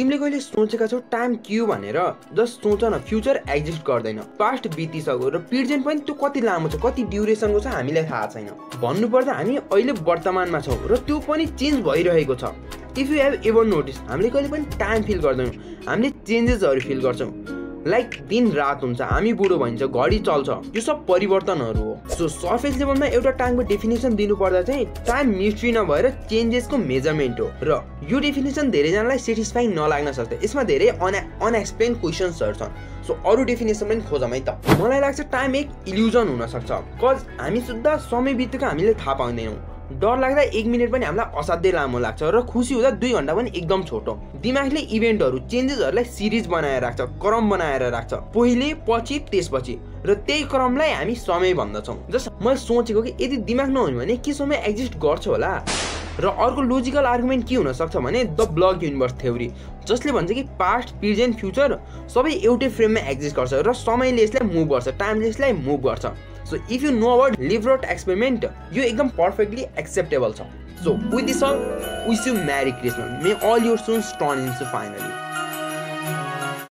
तिमीले कहिले सोचेका छौ टाइम के हो भनेर? जस्ट सोच न, फ्युचर एक्जिस्ट गर्दैन, पास्ट बितिसक्यो र प्रेजेन्ट पनि त्यो कति लामो छ, कति ड्युरेसनको छ हामीलाई थाहा छैन। भन्नुपर्दा हामी अहिले वर्तमानमा छौँ र त्यो पनि चेन्ज भइरहेको छ। If you have ever notice, हामीले कहिले पनि टाइम फिल गर्दैनौँ, हामीले चेन्जेसहरू फिल गर्छौँ। लाइक दिन रात हुन्छ, हामी बुढो भइन्छ, घडी चल्छ, यो सब परिवर्तनहरू हो। सो सर्फेस लेभलमा एउटा टाइमको डेफिनेसन दिनुपर्दा चाहिँ टाइम मिस्ट्री नभएर चेन्जेसको मेजरमेन्ट हो। र यो डेफिनेसन धेरैजनालाई सेटिस्फाइङ नलाग्न सक्छ, यसमा धेरै अनएक्सप्लेन क्वेसन्सहरू छन्। सो अरू डेफिनेसन पनि खोजौँ है त। मलाई लाग्छ टाइम एक इल्युजन हुनसक्छ, कज हामी सुत्दा समय बितेको हामीले थाहा पाउँदैनौँ। डर लाग्दा 1 मिनट पनि हामीलाई असाध्यै लामो लाग्छ र खुसी हुँदा 2 घण्टा पनि एकदम छोटो। दिमागले इभेन्टहरू, चेन्जेसहरूलाई सिरिज बनाएर राख्छ, क्रम बनाएर राख्छ, पहिले पछि त्यसपछि, र त्यही क्रमलाई हामी समय भन्दछौँ। जस्ट मैले सोचेको कि यदि दिमाग नहुने भने के समय एक्जिस्ट गर्छ होला? र अर्को लोजिकल आर्गुमेन्ट के हुनसक्छ भने द ब्लक युनिभर्स थ्योरी, जसले भन्छ कि पास्ट, प्रेजेन्ट, फ्युचर सबै एउटै फ्रेममा एक्जिस्ट गर्छ र समयले यसलाई मुभ गर्छ, टाइमले यसलाई मुभ गर्छ। So if you know about live-rot experiment, you एकदम perfectly acceptable छ। So with this all, wish you Merry Christmas. May all your soon turn into finally.